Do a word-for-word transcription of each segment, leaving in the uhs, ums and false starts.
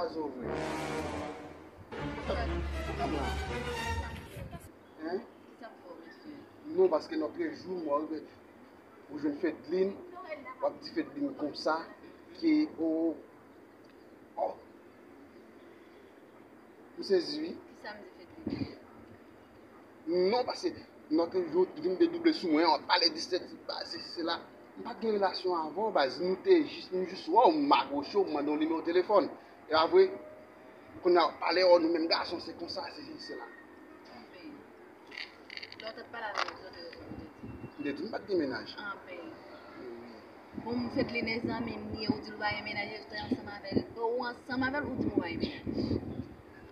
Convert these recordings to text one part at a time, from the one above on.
Sa vre. Hein? Ki sa m fè w, mesye? Non, paske lòt jou, mwen, ou jwenn Fedlin, w ap di Fedlin konsa, ke, oh, oh. M sezi, wi. Ki sa m di Fedlin? Non, paske lòt jou, ou vin dedouble sou mwen, w ap pale de sèt, sesi, sela. M pa t gen relasyon avè w, baz. Nou te jis, m jis wè w, m apwoche w, m mande w nimewo telefòn. E pa vre? Kounye a, w ap pale, oh, nou menm gason, se konsa, sesi, sela. Anpil. Lè w t ap pale avè m, sa w te rezon pou w te di? M te di m pa t gen mennaj. Anpil. Bon, m fè klinen zanmi m li ye, ou di l ou pa gen mennaj, ou te ansanm avè l. Bon, ou ansanm avè l, ou di m ou pa gen mennaj.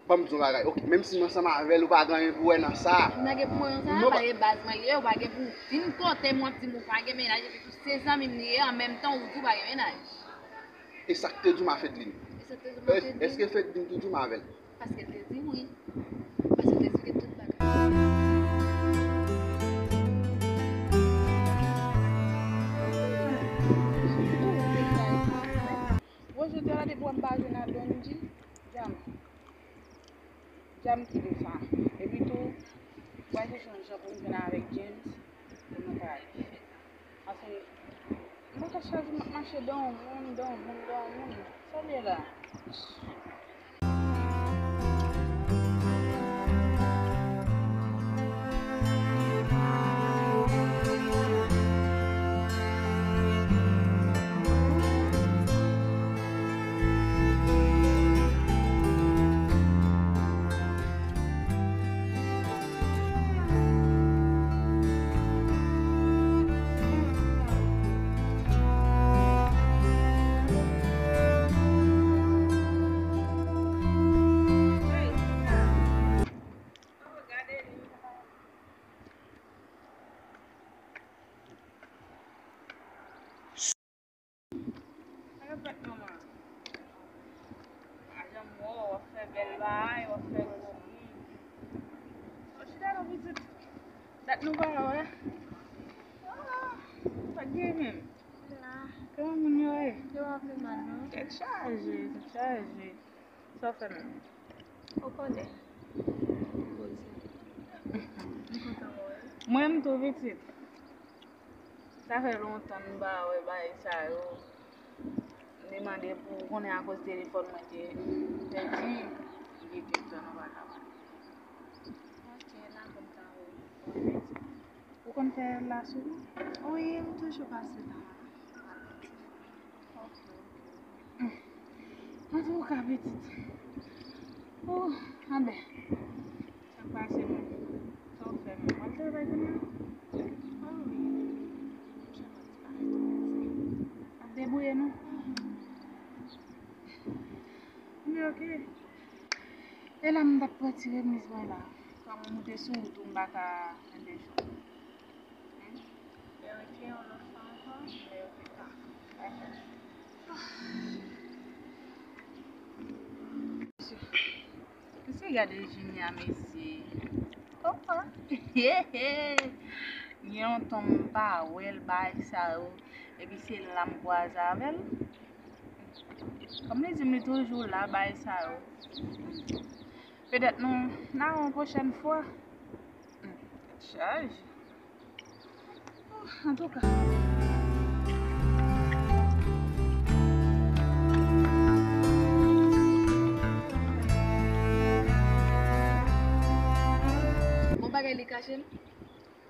Ban m di w yon bagay, ok, menm si m ansanm avè l, ou pa gen anyen pou wè nan sa. M pa gen pou wè nan sa, non, pa gen baz mwen li ye, ou pa gen pou vin kote m, w ap di m ou pa gen mennaj, epi tou se zanmi m li ye, an menm tan ou di w pa gen mennaj. E sa k te di w m a Fedlin? E sa k te di w m a Fedlin? Èske Fedlin te di w m avè l? Paske l te di wi. Paske l te eksplike tout bagay. Bon, jodi a la, depi w ap baze nan Donji, djam. Djam ki de sa. Epi tou, mwen se yon jan pou m jwenn avèk James, pou nou ka ale. Paske m pa ka chak jou m ap mache dan yon moun, dan yon moun, dan yon moun. Sa l ye la? Sa k ap fèt, manman? A, jan m wè w, w ap fè bèl bagay, w ap fè gwo moun. Ou chita non, pitit. Dat nou pa wè. Ah, sa k gen menm? La. Kòman moun yo ye? Yo pa pi mal, non. Tèt chaje, tèt chaje. Sa w fè menm? Ou konnen. Poze. M kontan wè w. Mwen menm tou, pitit. Sa fè lontan m pa wè bagay sa yo. M te mande pou ou konnen akoz telefòn mwen te pèdi, m kite l tann ou pa ka pale. Ok, la pou m ka wè w. Ou konn fè laso? Wi, m toujou pase pa la. Ok, ok. Antouka, pitit. Oh, anben. Sa k pase menm? Sa w fè menm? W al travay kounye a? Ah wi. Ap debouye nou? Men ok. E la m t ap pran ti remiz mwen la. Kòm ou te sou wout ou, m pa ka fè de jou. Verifye yon lòt fwa ankò, men yo te ka. Mesye, gade Jimmy a, mesye. Opa! Gen lontan m pa wè l, bagay sa yo. Epi se la m kwaze avè l. Kòm li di m li toujou la, bagay sa yo. Petèt nou, n a wè yon pwochèn fwa. Hmm, tèt chaje. Oh, antouka. Bon bagay li kache m.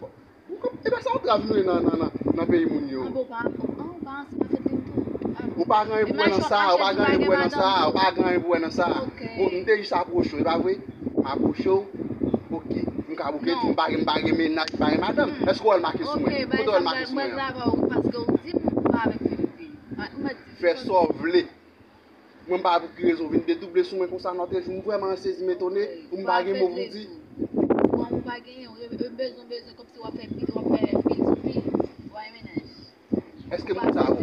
Bon, ou konp-, e pa sa antrav nou ye nan, nan, nan, nan peyi moun yo. Anben, ou pa, an, ou pa ansanm avèk li tou. Ah. Ou pa gen anyen pou wè nan sa, ou pa gen anyen pou wè nan sa, ou pa gen anyen pou wè nan sa. Ok. Bon, m te jis apwoche w, e pa vre? M apwoche w, ok. M ka bouke di m pa gen, m pa gen mennaj, m pa gen madanm. Hmm. Èske w wè l make sou mwen? Ok, kote w wè l make sou mwen an? Mwen travay ou paske ou di m ou pa avèk Filipe. Ah, ou mèt di m. Fè sa w vle. Mwen m pa pou ki rezon vin dedouble sou mwen konsa nan tèl jou. M vrèman an sezi, m etone, pou m pa gen mo pou m di. Bon, ou pa genyen, ou bezwen, bezwen kòmsi w ap fè pi, w ap fè pil sou pil. Ou pa gen mennaj. Èske m koze avè w?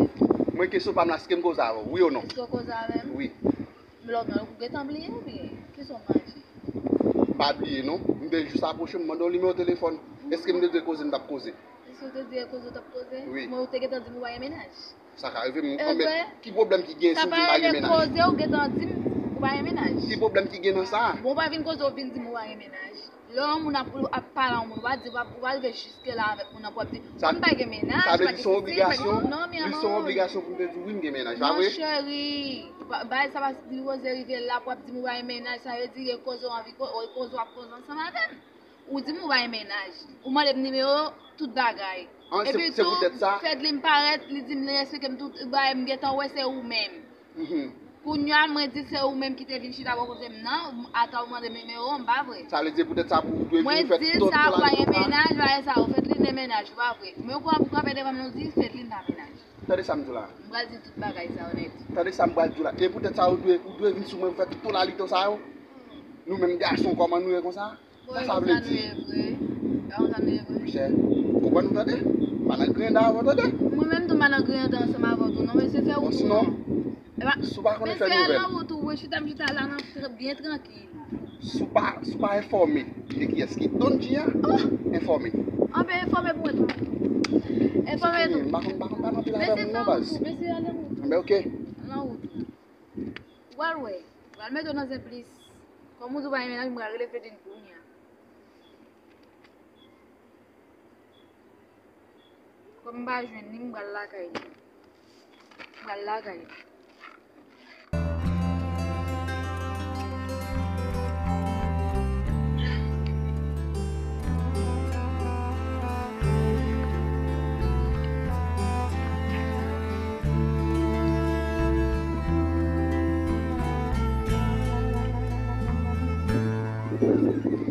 Mwen, kesyon pa m la, èske m koze avè w? Wi ou non? Èske w koze avè m? Wi. Men lòt mwen, ou gentan bliye oubyen? Kisa w mache? M pa bliye non. M te jis apwoche w, m mande w nimewo telefòn. Èske m te dwe koze, m t ap koze? Èske w te dwe koze, w t ap koze? Wi. Men ou te gentan di m ou pa gen mennaj. Sa ka rive, m, anben, ki pwoblèm ki gen si m di m pa gen mennaj? Sa pa rele koze, ou gentan di m, Ou pa gen mennaj. Ki pwoblèm ki gen nan sa? Bon, ou pa vin koze, ou vin di m ou pa gen mennaj. Lè yon moun ap, ap pale a yon moun, ou pa di, ou pa, ou pa rive jiske la avèk moun nan pou w ap di, sa, m pa gen mennaj, sa vle di se yon obligasyon, non, mi amor, se yon obligasyon pou m te di w wi, m gen mennaj, pa vre? Non, cheri, bagay sa pa sipoze rive la pou w ap di m ou pa gen mennaj, sa vle di gen koze w anvi ko-, koze w ap koze ansanm avè m. Ou di m ou bay mennaj. Ou mande m nimewo, tout bagay. Epi tou, Fedlin parèt, li di m li respekte m tout bagay, m gentan wè se ou menm. Kounye a, mwen di se ou menm ki te vin chita bò kote m nan, atò ou mande m nimewo, m pa vre. Sa vle di poutèt sa pou ou dwe vin fè tout bagay sa, ou pa gen mennaj, bagay sa, ou Fedlin gen mennaj, ou pa vre. Men ou kwè pou kanpe devan m, nou di Fedlin pa mennaj. Tande sa m di w la. M pral di tout bagay sa yo nèt. Tande sa m pral di w la. E poutèt sa, ou dwe, ou dwe vin sou mwen pou fè tout tonalite sa yo. Nou menm gason, kòman nou ye konsa? Sa sa vle di? Monchè, konprann ou tande? M pa nan griyen dan avè w tande. Mwen menm tou m pa nan griyen dan ansanm avè w tou non, mesye, fè wout ou non. Sinon, si w pa konnen fè nouvèl. Mesye, al nan wout ou, mwen chita, m chita la nan tr-, byen trankil. Si w pa, si w pa enfòme de kiyès ki Don G a, enfòme. Anben enfòme pou mwen tou. Enfòme tou. M pa konn, m pa konn pale anpil avè moun non baz. Mesye, al nan wout ou, mesye, al nan wout ou. Anben oke. Ou pral wè. Ou pral mete w nan zen plis. Kòm ou di w pa gen mennaj, m pral rele Fedlin kounye a. Kòm m pa jwenn li, m pral lakay li. M pral lakay li.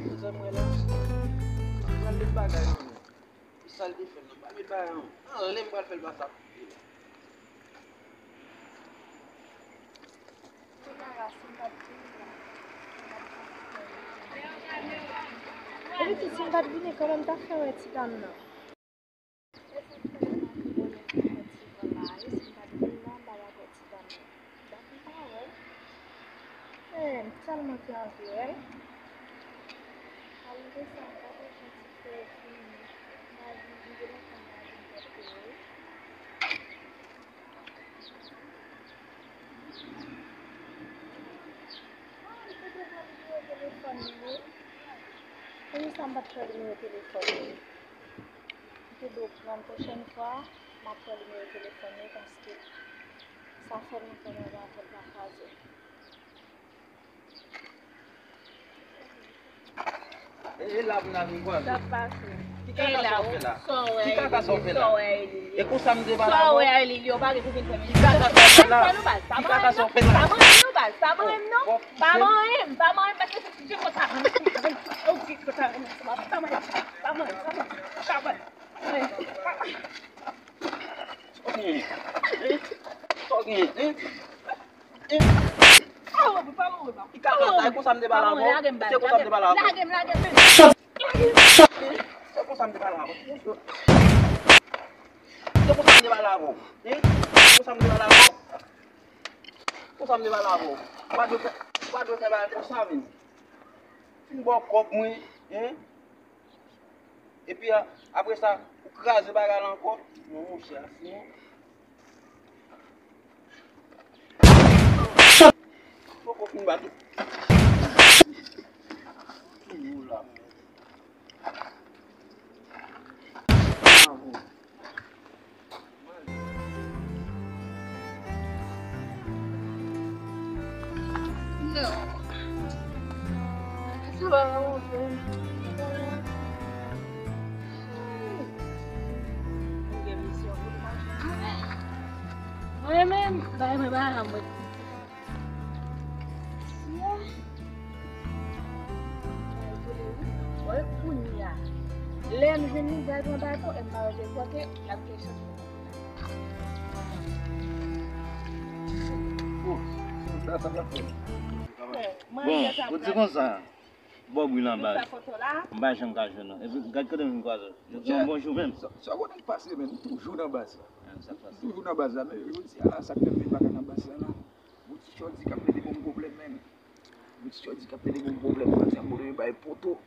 Mezanmi, wè la, m pral met bagay nan men. Sa l te fè m nan, m pral met bagay nan men. Anlè m pral fè l pase ak kote la. Epi tou, si m pa t vini kanmenm, m t ap fè wè ti dam nan. Eh, m tèlman te anvi wè l. Malgre sa, m pa t wè jan ti frè vini. M pa vin, m gen lontan m pa vin kote yo. Ah, m te bezwen nimewo telefòn li wi. Poukisa m pa t pran nimewo telefòn li? M te dwe pran l pwochèn fwa, m ap pran nimewo telefòn li paske sa fè lontan mwen pa fè l pa kwaze. E, e la pou n al vin kwaze. Sa k pase? Ki kaka sa w fè la? Ki kaka sa w fè la? E konsa m te pale avè w? Ki kaka sa w fè la? Ki kaka sa w fè la? Pa pran m non baz, pa pran m non. Pa pran m, pa pran m, paske se konsa. Sa w genyen? Sa w genyen? Hein? Hein? Ki kaka sa? E konsa m te pale avè w? Se konsa m te pale avè w? Se konsa m te pale avè w? Se konsa m te pale avè w? Hein? Konsa m te pale avè w? Konsa m te pale avè w? Ou pa dwe fè, ou pa dwe fè bagay konsa, menm. Fin ba w kòb mwen, hein? Epi a, apre sa, ou kraze bagay la ankò. Non, monchè, sinon. Poko fin bat ou. Toujou la, menm. Mwen menm, bay mwen bagay mwen. Wè kounye a. Lè m jwenn li, m pral pran baton, e m pa wè se kote, l ap gen chans pou mwen. Bon, ou di konsa, Bòbri nan baz. M pa janm ka jwenn non. Epi, gad kote m vin kwaze w. Yon bonjou menm. Sa, sa kote m pase menm, m toujou nan baz la. M toujou nan baz la, men jodi a la, sa k fè m vin pa ka nan baz la la. Yon ti chòdi k ap mete pou m pwoblèm menm. Yon ti chòdi k ap mete pou m pwoblèm, pati an moutre bay poto.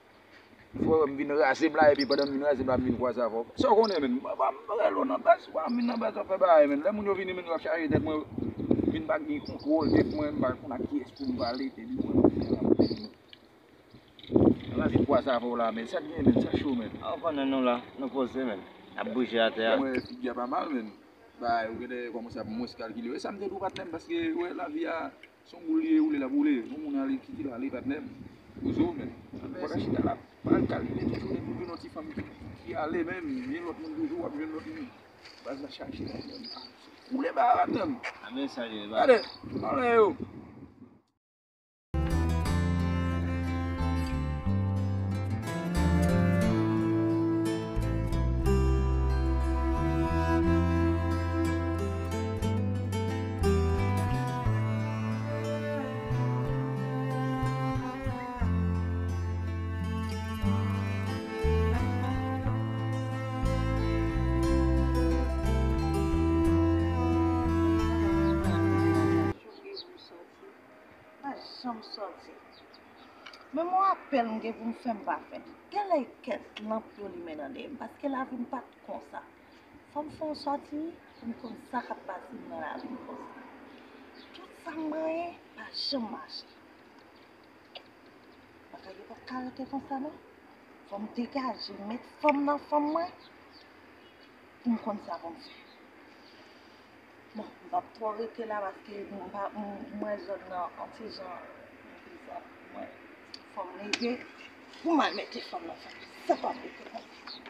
Frè m vin raze m la, epi pandan m vin raze m la, m vin kwaze avè w. Sa w konnen menm, m pa, m pa rele w nan baz, w pa vin nan baz w ap fè bagay menm. Lè moun yo vini menm, yo ap chaje tèt mwen, vin M pa gen kontwòl tèt mwen, m pa konn ak kiyès pou m pale, epi mwen menm la. Nan lavi kwa sa avè w la, men sa k gen, men sa cho, men. A, ou konnen nou la, nou poze, men. N ap bouje atè a. Mwen, figi a pa mal, men. Bagay, ou genlè kòmanse ap mwens kalkile. E sa m te di w, patnè m, paske, wè, lavi a, se yon boul li ye, woule l ap woule. Yon moun ale, kite l ale, patnè m. Poze w, men. Ou pa ka chita la, pa al kalkile toujou, depi w jwenn yon ti fanm ki, ki ale, men, gen lòt moun toujou, w ap jwenn lòt moun. Baz la chaje, patnè m. Woule ba a, patnè m. A, men sa ye, ba. Ale, ale yo. Pa janm sòti. Menm yon apèl m gen pou m fè, m pa fè. Genlè kèk lanp yo limen nan dèyè m, paske lavi m pa t konsa. Fò m fè yon sòti pou m konn sa k ap pase m nan lavi m konsa. Tout sa m manyen pa janm mache. Bagay yo pa t ka rete konsa non. Fò m degaje, met fanm nan fanm mwen pou m konn sa pou m fè. Bon, m p ap twò rete la paske m pa, m, m wè zòn nan an ti jan bizar pou mwen. Fò m leve pou m al mete fanm nan fanm. Sa p ap rete konsa.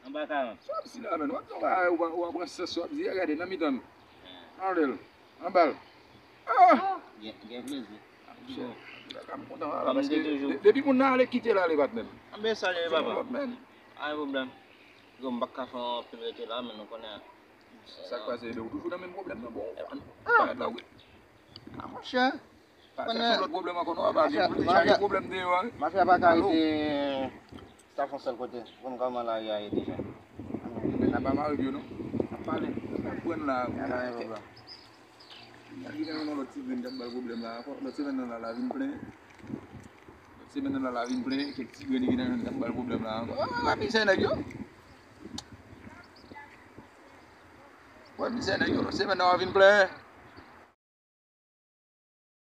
Anba karant. Sa w ap di la, menn? W ap di yon bagay, w ap, w ap pran sans, w ap di, gade, nan mitan m. Anlè l. Anba l. Ah! Gen, gen plezi. Monchè, m kontan la, paske de-, depi moun nan ale, kite l ale, patnè m. Anben, salye, papa. Se yon lòt, menn. Pa gen pwoblèm. Yo, m pa ka fè anpil rete la, men nou konnen. Sa k pase, ou toujou nan menm pwoblèm nan, bon. Ah! Bagay la, wi. Ah, monchè. Pa chèche yon lòt pwoblèm ankò, non, pa gen pou te chaje pwoblèm deyò a, wi. Mafya pa ka rete staf yon sèl kote. Ou konn kòman lari a ye deja. Ebyen, n ap mare yo, non. N ap pale. N ap pran la. N ap pran la. N ap vin nan yon lòt ti grenn k ap ba l pwoblèm la ankò. Lòt semèn nan la, la vin plen. Lòt semèn nan la, la vin plen. Kèk ti grenn ki nan k ap ba l pwoblèm la ankò. Ah, la mizè nèg yo. Wè mizè nèg yo, lòt semèn nan, la vin plen.